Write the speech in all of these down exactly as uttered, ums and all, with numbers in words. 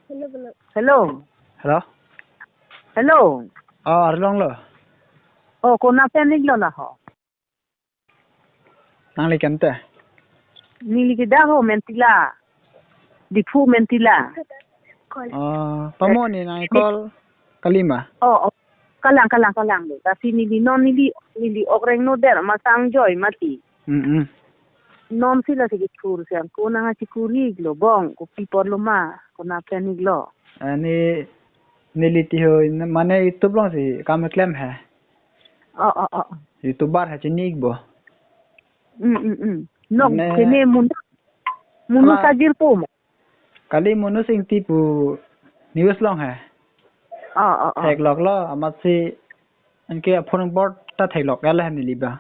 Hello. Hello. Hello. Oh, arlong lo. Oh, konat pen iklo la ho? Nangli kemte? Neli ke dak ho Mentila. Diphu Mentila. Oh, pamo ne nang call kalima? Oh, oh. Kalang, kalang, kalang lo. Lasi neli non neli, neli ok reng no der masang joi mati. Mm-mm. Non sila sige thur siang ko nang achi kuri lo bong, kopi apor lo ma, konat pen iklo. Ani neli tiho mane YouTube alongsi kam klem he. Oh, oh, oh. YouTuber he chini ik bo. Mm, mm, mm. Nok mane kene mun, munu kala sajir po mo. Kali Monu Singti pu news along he. Oh, oh, oh. Theklok lo, amatsi anke phone number ta theklok ya le neli ba.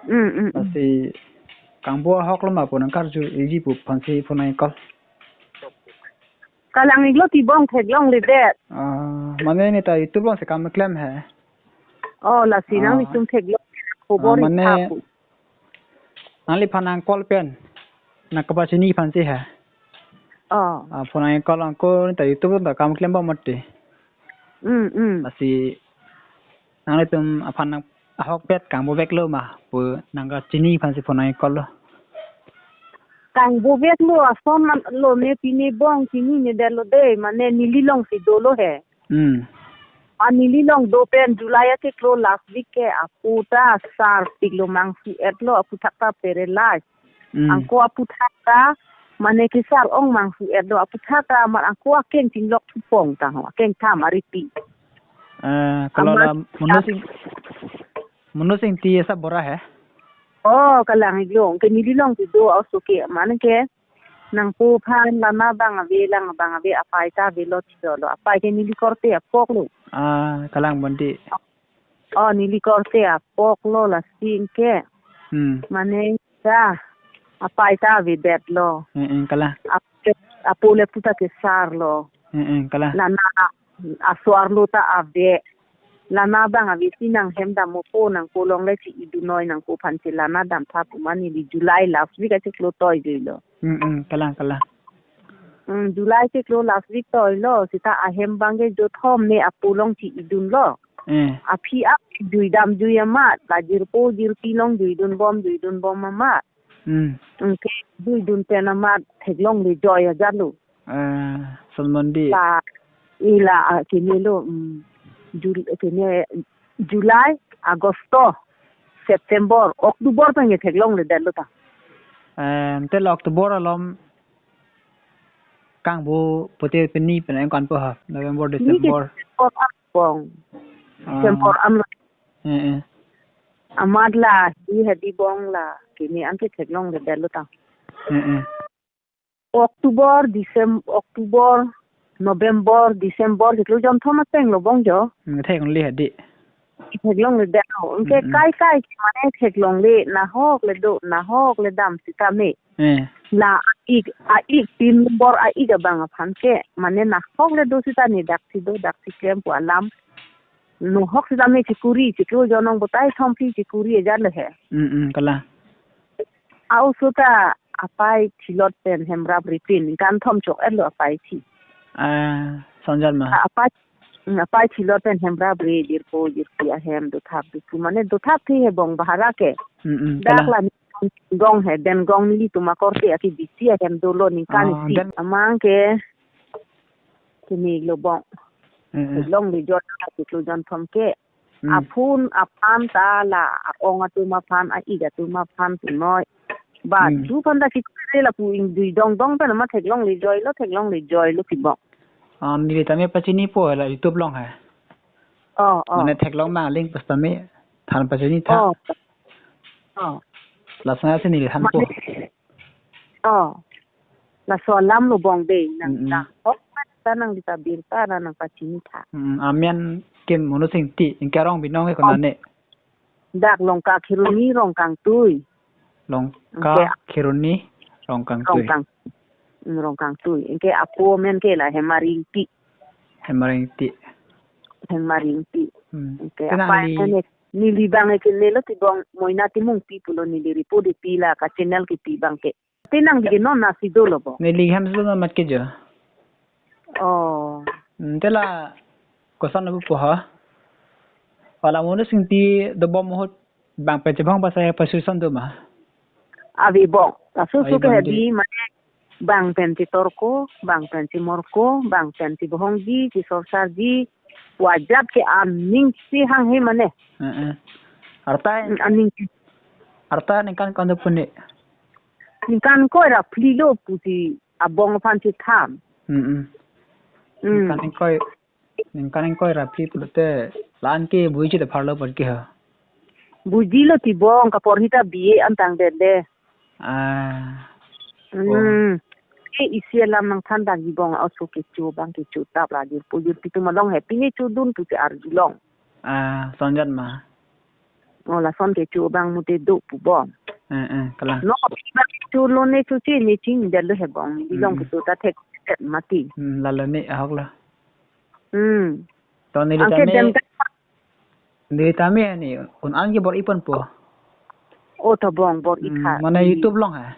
Mm, mm, mm. Lasi kangbo ahok lo ma pu nang karju iji pu aphansi phone nang call. Kalang iklo ti bong theklongledet. Ah, mane ne ta YouTube alongsi kam klem he. Oh, lasi nang, ah, itum theklong khobor, ah, mane itha pu. Nangliphan nang call pen nang kapachini aphansi he. Oh. Ah, phone nang call angko ne ta YouTube ta kam klem ba mati. Mm, mm. Lasi nanglitum aphan nang ahokpet kangbo vek lo ma pu nang kachini aphansi phone nang call lo. Kangbo vek lo, ason lo ne pine bong chinine det lo de, mane neli alongsi dolo he. Hmm. A neli along do pen July achiklo last week ke apo ta sarpik lo, mangsu-et lo, aphuthak ta paralyze. Hmm. Angko aphuthak ta mane kesar ong mangsu-et lo, aphuthak ta amat angko akeng chinglok thupong ta ho, akeng tham aripi. Eh, kalau amat la Monu Sing, Monu Singti esa bor-a he? Oh, kalang iklo, ke neli alongsi do aso ke, mane ke nangpo aphan lana abang ave, lang abang ave, apei ta avelo ti dolo. Apei ke neli korte apok lo. Ah, kalang bondi. Oh, neli korte apok lo lasi anke. Hmm. Mane ta apei ta avedet lo. Eh, eh, kalang. Ap-, apo le puta kesar lo. Eh, eh, kalang. Lana asor lo ta ave. Lana abang ave si nang hem dam mo po, nangpo along le chi-idun noi, nangpo aphan si lana damtha pu ma neli July last week achiklo toi jui lo. Mm, mm, kalang, kalang. Mm, July achiklo last week toi lo, seta ahem abang ke jothom ne apo along chi-idun lo. Eh. Aphi ap jui dam jui amat, la jirpo jirpi along juidun bom, juidun bom amat. Hmm. Anke juidun pen amat theklongle joi ajat lo. Eh, Salmon di. La, ila, ah, kene lo, mm, Jul-, kene July, Agosto, September, October pen ke theklongledet lo ta. Eh, ante la October alom kangbo pute pini pen nang kanpo ha, November, ni ke December. December an bong. Ah. December an lo. Eh, eh. Amat la, di hadi bong la, kene anke theklongledet lo ta. Eh, eh. October, Decem-, October, November, December, chiklo jonthom ateng lo bong jo. Hmm, theklongle hadi. Theklongledet lo. Anke, mm, mm, kai kai ke mane theklongle, nahok le do, nahok le dam sitame. Eh. La ik, a ik tin number a ik abang aphan ke, mane nahok le do sita ne daksi do, daksi klem pu alam. Nahok sitame chikuri, chiklo jonong botai thom phi chikuri ajat le he. Mm, mm, kalang. A oso ta apei thilot pen hem rapre pin, ningkan thom chok-et lo apei thi. Ah, sonjal ma. A apei, mm, apei thilot pen hem rapre, jirpo jirpi ahem dothap dophu, mane dothap thi he bong bahara ke. Mm, mm, dak kalang. La ningkan gong he, den gong nelitum akorte aki bisi ahem dolo ningkan, ah, isi. Den amang ke kene lo bong. Mm, mm. Theklongle jot, chiklo jonthom ke. Hmm. Aphun aphan ta la, a-ong atum aphan, a-ik atum aphan punoi. Ba, hmm, tu aphan ta kikure lapu ingdui dongdong pen ma theklongle joi lo, theklongle joi lo kibong. Ah, neli tame pachinipo la YouTube along he. Oh, oh. Mane theklong ma aling pas tame than pachinitha. Oh. Oh. Lason si neli thanpo. Mane, oh. Laso alam lo bong de, nang, mm, mm, nahok ta nangli ta birta na nang pachinitha. Mm, amen ke Monu Singti, anke arong binong ke konat ne? Dak Longka Kheroni Rongkangtui. Longka, anke Kheroni Rongkangtui. Rongkang, mm, Rongkangtui. Anke apo amen ke la Hemaringti. Hemaringti. Hemaringti. Hmm. Anke te apei nangli, neli abang ke nelo ti bong Moina Timungpi pulo, neli report pi la ka channel kipi abang ke. Te nangli ke non nasi dolo bong. Neli hem silo amat ke jo. Hmm, te la koson abu po ha? Hala Monu Singti dobom ahut bang pen chebong pasai pasu son do ma? Ave bong. Kasu Ave su ke bong hedi di. Mane bang pen chetorko, bang pen chemorko, bang pen chebohongji, chesorsarji, wajat ke aning si hanghe mane. Eh, eh. Arta, Hmm, aning arta ningkan ko-an do pu ne? Ningkan ingkoi ra phli lo pusi abong aphan chethan. Hmm, hmm. Hmm. Ningkan ingkoi, ningkan ingkoi ra phli pulote la-an ke buji ta pharlo apot ke ha? Buji lo ti bong, kaporhi ta B A an tangdet de. Ah. Hmm. Bong. Ke isi alam nangthan dagi bong, oso kecho bang kecho tap ra jirpo jirpi atum along he pine chodun pusi arjulong. Ah, sonjat ma. Oh, lason kecho bang mute do pu bong. Eh, eh, kalang. No, bang kecho lo ne choche ne chingdet lo he bong. Bilong Hmm, hmm. kecho ta thekdet mati. Hmm, lalo ne ahok lo. Hmm. To neli Anke tame, dem ka- neli tame ni, un-an ke bor-i ponpo. Oh, to bong, bor-i Hmm, tha. Mane Hmm. YouTube along he?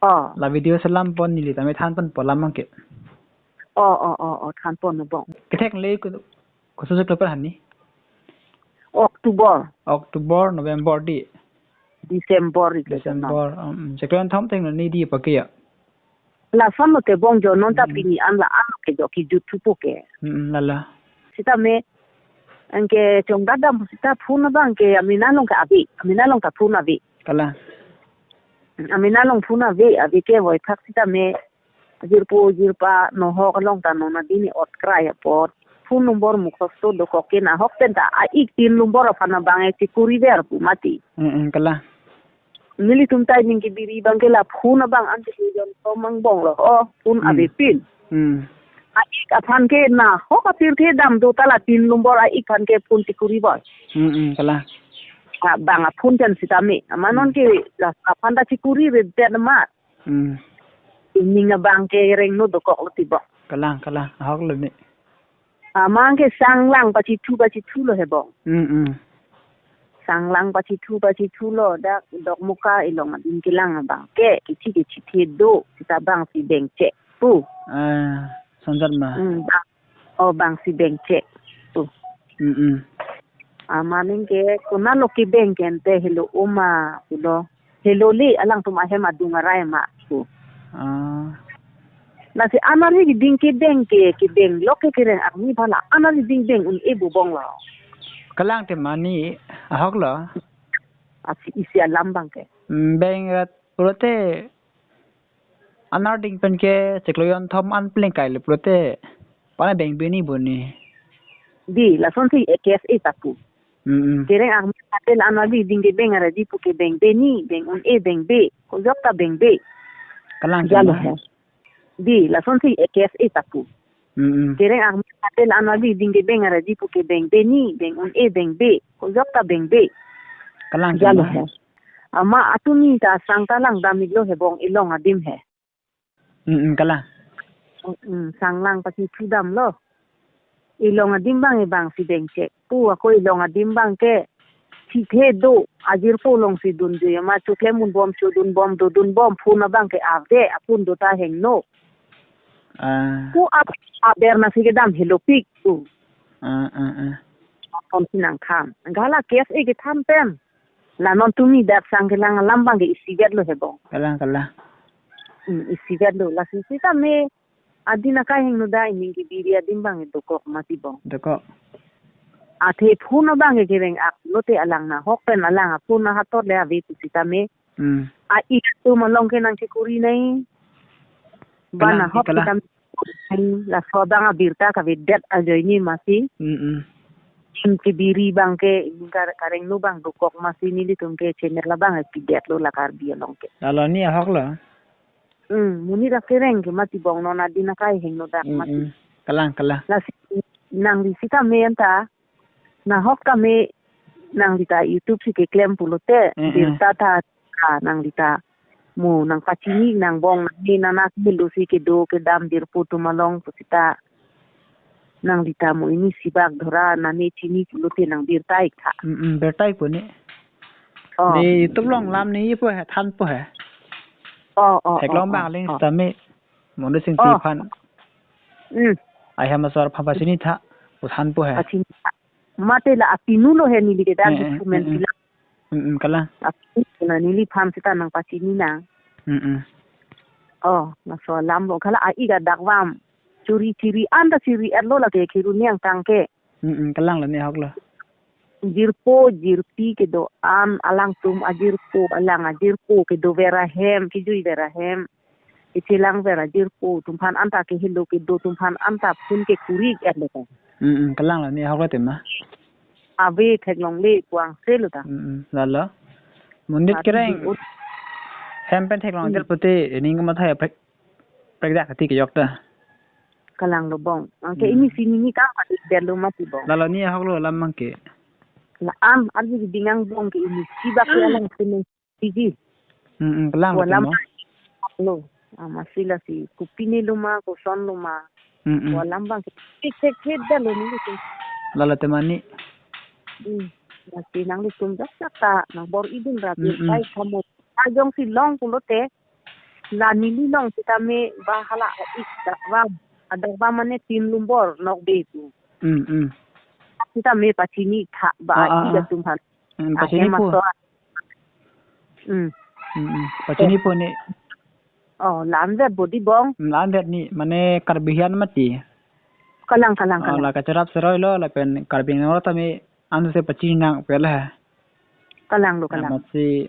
Oh. La video selam pon neli tame than ponpo lam abang ke. Oh, oh, oh, oh, than pon bong. Kethek le ko, koso chiklo pen hani? October. October, November di. December di. December, um, chiklo kethom teng ni di pakiya. Lason lo te bong jo non ta Hmm. pini an la an ke jo kijut thupo ke. Hmm, lalo. Sitame, anke chongdadam sita phone abang ke amena along ke ave, amena along ta phone ave. Kalang. Amena along phone ave, ave ke voiphak sitame, jirpo jirpa nohok along ta non adini ot krai apot. Phone number mukhosto dokok ke nahok pen ta a-ik tin number aphan abang e chekuri ver pu mati. Hmm, hmm, kalang. Nelitum ta ning kebiri abang ke la phone abang an chekuri jon to mang bong lo. Oh, phone Hmm. ave pin. Hmm. A-ik aphan ke nahok apirthe dam do ta la tin number a-ik aphan ke phone chekuri boi. Hmm, hmm, kalang. Ah, bang a phone jan sitame. Ama non Hmm. ke la aphan ta chekuri redet ma. Hmm. Ning abang ke rengno dokok lo ti bong. Kalang, kalang. Ahok lo ne. Amang ke sanglang pachethu pachethu lo he bong. Hmm, hmm. Sanglang pachethu pachethu lo dak Dokmoka ilong adim kelang abang ke kichi kichi the do sita bang si bengchek pu. Ah, sonjat ma. Hmm, bang. Oh, bang si bengchek pu. Hmm, hmm. Ama ning ke konat lo kebeng ke ante helo oma pulo. Helo le alangtum ahem adung arai ma pu. Ah. Lasi anari ding kebeng ke, kebeng lo ke kereng arni phala anari ding beng un-e bu bong lo. Kalang te mani ahok lo. Asi isi alam bang ke. Hmm, beng rat pulote anar ding pen ke chiklo kethom an plengkai le pulote pana beng bini boni. Di, lason si A K S A ta pu. Hmm, hmm. Kereng ang atel anali ding ke beng ara di pu ke beng beni, beng un-e beng be, kojok ta beng be. Kalang Jalo tema. He. Di, lason si A K S A ta pu. Hmm, hmm. Kereng ang atel anali ding ke beng ara di pu ke beng beni, beng un-e beng be, kojok ta beng be. Kalang Jalo tema. He. Ama atumi ta sang ta lang dam iklo he bong ilong adim he. Hmm, hmm, kalang. Hmm, sanglang pachethu dam lo. Ilong adim bang e bang si bengchek pu ako ilong adim bang ke. Chithe do ajirpo along si dunjui ama choklem un bom chodun bom dodun bom phone abang ke ave apun do ta hengno. Ah. Pu ap aber na si kedam helopik pu. Ah, ah, ah. Phone si nangkhan. Gala K S A kethan pen. La non tumi dak sang kelang alam bang ke isivet lo he bong. Kalang, kalang. Hmm, isivet lo. Lasi sitame adin akai hengno da ining kebiri adim bang dokok mati bong. Dokok. Athe phone abang ke kereng ak lote alang nahok pen alang a phone na hator le ave tu sitame. Hmm. A-ik atum along ke nang chekuri nai. Ba Kalang, nahok kalang. Sitame laso abang abirta kavedet ajoine masi. Hmm, hmm. Ining kebiri bang ke, ining kar-, kareng nu bang dokok masi nelitum ke channel abang pidet lo la Karbi along ke. Lalo ni ahok lo. Hmm, muni rak kereng ke mati bong non adin akai hengno dak Hmm, mati. Hmm. Kalang, kalang. Lasi nangli sitame anta, nahok kame nangli ta YouTube si keklem pulote, Hmm, hmm. Birta ta, ta nangli ta mo nangpachini nang bong nang ne nang nak milo si kedo kedam birpo atum along pusita nangli ta mo ini sibak dhora nane chini pulote nang birta ik tha. Hmm, hmm, birta ik pu ni. Oh. Ne YouTube along lam ne ipo he, thanpo he. Oh, oh, Theklong oh, bang oh, aling oh. Sitame. Monu Singti Oh. Aphan. Hmm. Ahem asor aphan pachini tha, pu thanpo he. Pachini tha. Mate la apinu lo he neli ke dan Eh, eh, instrument eh, eh. Bilang. Mm, mm, kalang. Apinu lo na neliphan seta nangpachini nang. Mm, mm. Oh, laso alam lo hala a-ik adak vam. Churi chiri anta chiri-et lo lake Kheroni angtang ke. Mm, mm, kalang lo ne ahok lo. Jirpo, jirpi kedo-an alangtum ajirpo, alang ajirpo kedover ahem, kejuiver ahem. Kechelang ver ajirpo atum aphan anta kehelo kedo atum aphan anta phone ke kuri-et lo ta. Mm, mm, kalang lo ne ahok lo tema. Ave theklongle puang se lo ta. Mm, mm, lalo. Monit Ati kereng di ut- hem pen theklong Hmm. Ajat pute ining kamathai prek, prekdak kati kejok ta. Kalang lo bong. Angke Hmm. Ini sini ni kam kati der lo mati bong. Lalo ne ahok lo alam mangke. La am arji di bingang bong ke ini sibak ya Hmm. Lang sini siji. Hmm, hmm, kalang lo Walam tema. Lo. Ama sila si kupine lo ma, koson lo ma. Hmm, hmm. Walam bang ke. Cek cek cek der lo ni ke. Lalo tema ni. Hmm. Masi nanglitum jak jak ta, nang bor-i dun rapi, Mm, mm. Pai kamu. Ajong si long pulote, la neli long sitame ba hala a-ik adak vam. Adak vam mane tin lumbor nok be tu. Mm, mm. Sitame pachini tha ba Ah, ah, a-ik ah. Atum aphan. Mm, pachini Ahem pu. Aso. Mm. Mm, mm. Pachini pu ni. Oh, la-an vet bodi bong. Mm, la-an vet ni, mane Karbi hian mati. Kalang, kalang, Oh, kalang. La kacharap seroi lo, lapen Karbi Anglong tame anse pachini nang pela. Kalang lo, kalang. Amatsi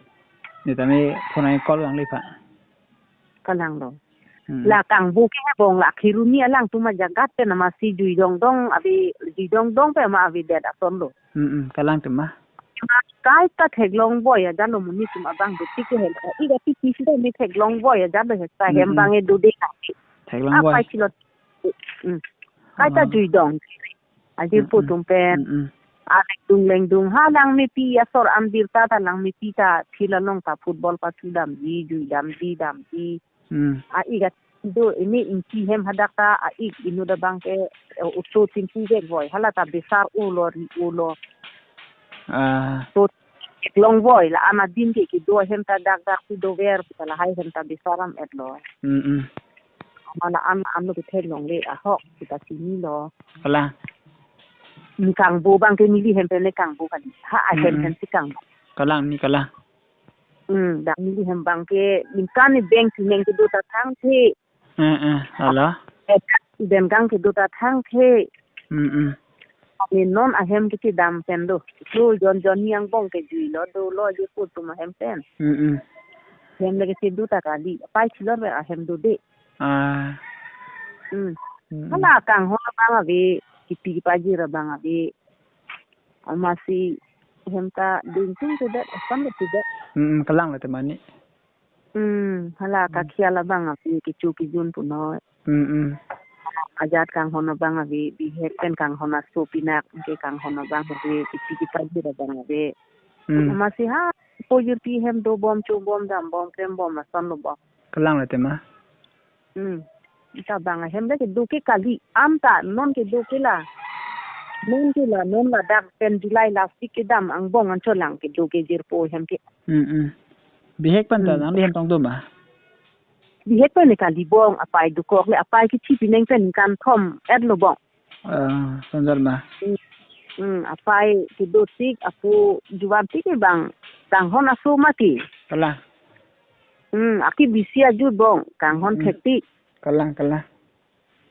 ne tame phone ai call lang lipha. Kalang lo. Hmm. La kangbu ke bong la Kheroni alangtum ajagat pen amatsi jui dong dong ave, jui dong dong pen ama avedet ason lo. Hmm, hmm, kalang tema. Kaita theklong voi ajat lo monit atum abang do tik ke hen. Ida tik tik sida ne theklong voi ajat lo he sa hem Hmm, hmm. Bang e dode ka. Theklong voi. Apai chilot. Hmm. Kaita Ah. Jui dong. Ajirpo Mm, mm. Atum pen. Mm, mm. Alengdung lengdung. Ha langmepi asor ambirta ta langmepi ta field along ta football pachu damji, jui damji, damji. Mm. A-ik atum do ini ingki hem hadak ta a-ik inut abang ke, eh, oso chingki vek voi. Hala ta besar-o lo, ri-o lo. Ah. So theklong voi la-an adim ke kedo ahem ta dak dak si dover, ta lahai hem ta besar am-et lo. Mm, mm. Ama la-an, an lo ketheklongle ahok kita chini lo. Kalang. Ni kangbu bang ke neli hem pen ne kangbu kali. Ha, ahem Hmm, hmm. Hem si kangbu. Kalang ni kalang. Hmm, dak neli hem bang ke ningkan ni beng chineng kedo ta thangthe. Eh, eh, hala. Eh, beng gang kedo ta thangthe. Hmm, hmm. Ni non ahem kechedam pen do. So jon jon ni angbong kejui lo, dolo ajirpo atum ahem pen. Hmm, hmm. Hem le kechedu ta kali. Pai chilor ve ahem dode. Ah. Hmm. Hmm. Hala kanghon abang ave, kipi kipajir abang ave. Amatsi hem ta dingtung tidak, asam tidak. Hmm, kalang lo tema ni. Hmm, hala Hmm. Kakhial abang ave, kecho kejun punoi. Hmm, hmm. Ajat kanghon abang ave, bihek pen kanghon aso pinak, ke kanghon abang ave, kipi kipajir abang ave. Hmm. Amatsi ha, pojirpi hem dobom, chobom, dambom, klembom, ason lo bom. Kalang lo tema. Hmm. Ta bang ahem le kedo ke kali am ta non kedo ke la. Non ke la, non ladak pen July last week kedam angbong an cholang kedo ke jirpo hem ke. Hmm, hmm. Bihek pen ta Hmm. Nangli hem tong do ma? Bihek pen ne kali bong, apai dokok le apai kechi pineng pen kan thom-et lo bong. Ah, sonjal ma. Hmm. Hmm, apai kedo tik apo juan tik ke bang kanghon aso mati. Kalang. Hmm, aki bisi ajut bong, kanghon Hmm. Thek tik. Kalang, kalang.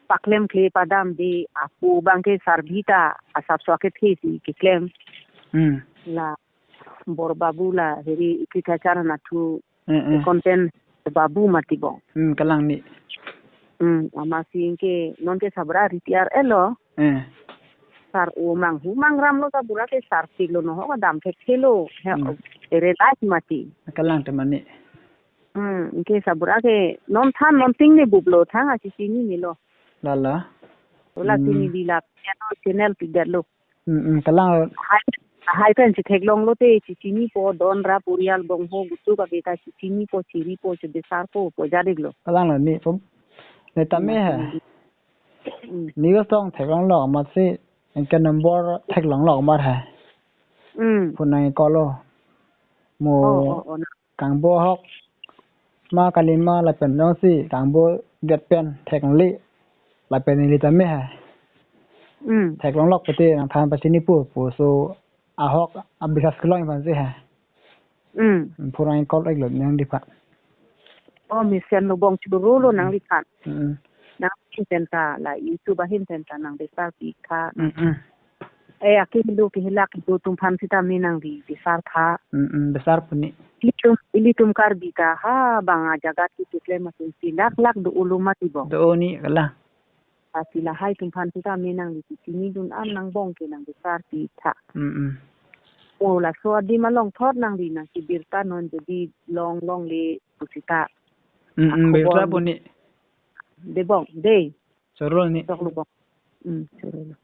Paklem kle padam de apo bang ke sarbi ta asap so akethe si keklem. Hmm. La Bor Babu la heri ikri kachar na thu Hmm, hmm. Content Babu mati bong. Hmm, kalang ni. Hmm, amatsi ke non ke sabra retire-et lo. Hmm. Sar-o manghu mangram lo sabra ke sar tik lo no ho dam thek thelo. He, Hmm. Ere life mati. Kalang tema ni. Hmm, ke sabra ke non than non ting ni bup lo thang a chini ni lo. Lala. Ola Hmm. Chini bilak ya no channel pidet lo. Hmm, hmm, kalang. Hai, hai pen si theklong lote si chinipo don ra porial bongho gutu ka beta si chinipo chiripo si besarpo po jadik lo. Kalang lo ni pum. Ne tame Hmm, hai. Hmm. Ni ko tong theklong lo amatsi anke number theklong lo amar hai. Hmm. Phone nang call lo. Mo Oh, oh, oh, na. Kangbo ahok ma kalima lapen jongsi kangbo det pen theklongle lapen neli tame hai. Hmm. Theklonglok pute nangphan pachini pu pu so ahok abisas kelong iban si ha. Hmm. Pura call ek lo nangli aphan. Oh, mesen lo bong churu lo nangli aphan. Hmm. Nangli ahin pen ta la YouTube ahin pen ta nang besar pi tha. Hmm. Eh, aki hilu ki hilak itu atumphan sitame nangli besar tha. Hmm, besar pu ni. Ilitum, ilitum Karbi ta ha bang ajagat kitu klem atum si lak lak do-o lo mati bong. Do-o ni kalang. Pasi lahai atumphan sitame nangli chinidun an nang bong ke nang besar pi tha. Hmm. Oh, laso adim along thot nangli nang kebirta non jadi longlongle pusita. Hmm, akhobor birta ni pu ni. De bong, de. Choro ni. Chok lo bong. Hmm, choro lo.